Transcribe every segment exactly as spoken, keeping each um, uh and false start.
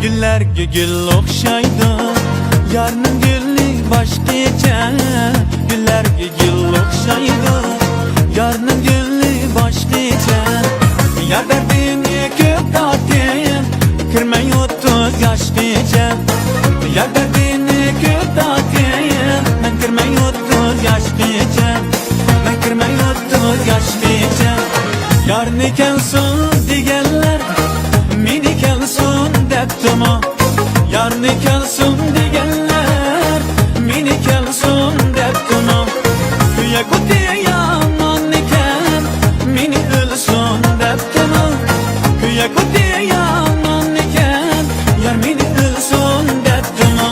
گۈللەرگە گۈل ئوخشايدۇ، يارنىڭ گۈلى باشقىچە. گۈللەرگە گۈل ئوخشايدۇ، يارنىڭ گۈلى باشقىچە. يار دەردىنى كۆپ تارتىپ، كىرمەي ئوتتۇز ياشقىچە. يار دەردىنى كۆپ تارتىپ، مەن كىرمەي ئوتتۇز ياشقىچە. مەن كىرمەي ئوتتۇز ياشقىچە. يارنى كەلسۇن دېگەنلەر، مېنى كەلسۇن دەپتىمۇ؟ يارنى كەلسۇن دېگەنلەر، مېنى كەلسۇن دەپتىمۇ؟ كۆيەك ئوتى يامانكەن، مېنى ئۆلسۇن دەپتىمۇ؟ كۆيەك ئوتى يامانكەن، يار مېنى ئۆلسۇن دەپتىمۇ؟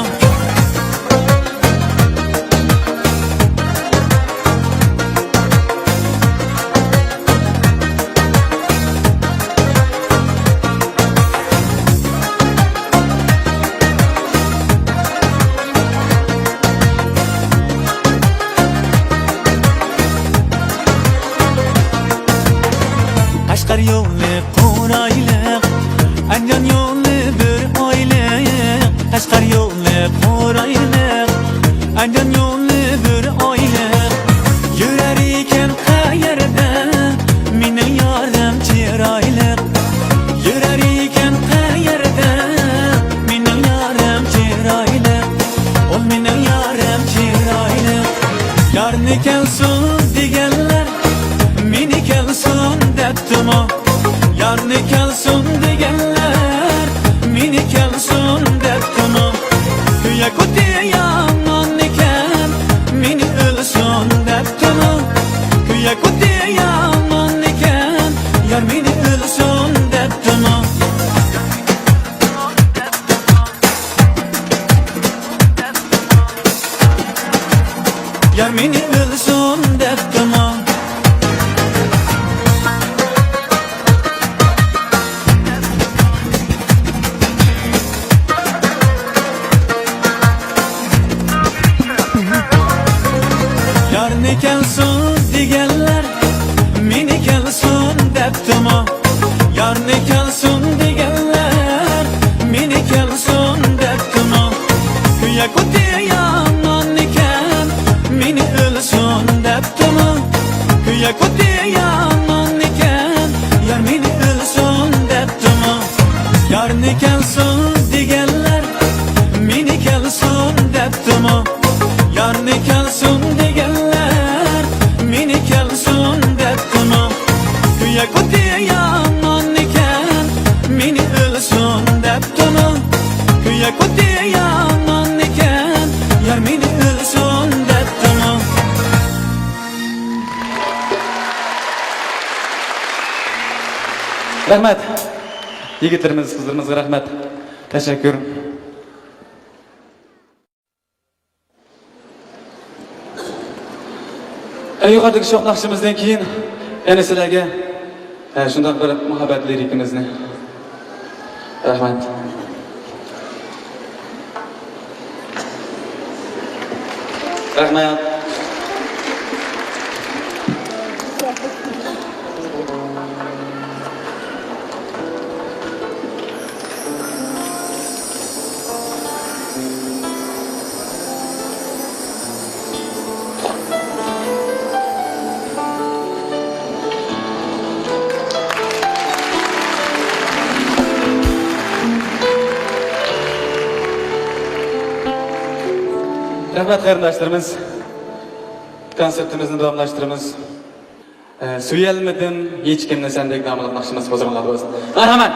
قەشقەر يولى قورايلىق، ئەنجان يولى بىر ئايلىق. قەشقەر يولى قورايلىق، ئەنجان يولى بىر ئايلىق. يۈرەر ئىكەن قەيەردە مېنىڭ يارىم چىرايلىق. يۈرەر ئىكەن قەيەردە مېنىڭ يارىم چىرايلىق. ئۇ مېنىڭ يارىم چىرايلىق. يارنى كەلسۇن دېگەنلەر، مېنى كەلسۇن دەپتىمۇ؟ يارنى كەلسۇن دېگەنلەر، مېنى كەلسۇن دەپتىمۇ؟ كۆيەك ئوتى يامانكەن، مېنى ئۆلسۇن دەپتىمۇ؟ كۆيەك ئوتى يامانكەن، يار مېنى ئۆلسۇن دەپتىمۇ؟ يار مېنى ئۆلسۇن دەپتىمۇ؟ يارنى كەلسۇن دېگەنلەر، مېنى كەلسۇن دەپتىمۇ؟ يارنى كەلسۇن دېگەنلەر، مېنى كەلسۇن دەپتىمۇ؟ كۆيەك ئوتى يامانكەن، مېنى ئۆلسۇن دەپتىمۇ؟ كۆيەك ئوتى يامانكەن، يار مېنى ئۆلسۇن دەپتىمۇ؟ يارنى كەلسۇن دېگەنلەر، مېنى كەلسۇن دەپتىمۇ؟ يارنى كەلسۇن دېگەنلەر، مېنى كەلسۇن دەپتىمۇ؟ كۆيەك ئوتى يامانكەن، مېنى ئۆلسۇن دەپتىمۇ؟ كۆيەك ئوتى يامانكەن، يار مېنى ئۆلسۇن دەپتىمۇ؟ رەھمەت. يىگىتلىرىمىز، قىزلىرىمىزغا رەھمەت. تەشەككۈر. ئەڭ يۇقىرىدىكى شوخ ناخشىمىزدىن كېيىن يەنە سىلەرگە، ئە، شۇنداق بىر مۇھەببەت لىرىكىمىزنى. رەھمەت. رەھمەت. رەھمەت، قېرىنداشلىرىمىز. كونسېرتىمىزنى داۋاملاشتۇرىمىز. ئە، سۆيەلمىدىم ھېچكىمنى سەندەك ناملىق ناخشىمىز ھۇزۇرۇڭلاردا بولسۇن. مەرھەمەت!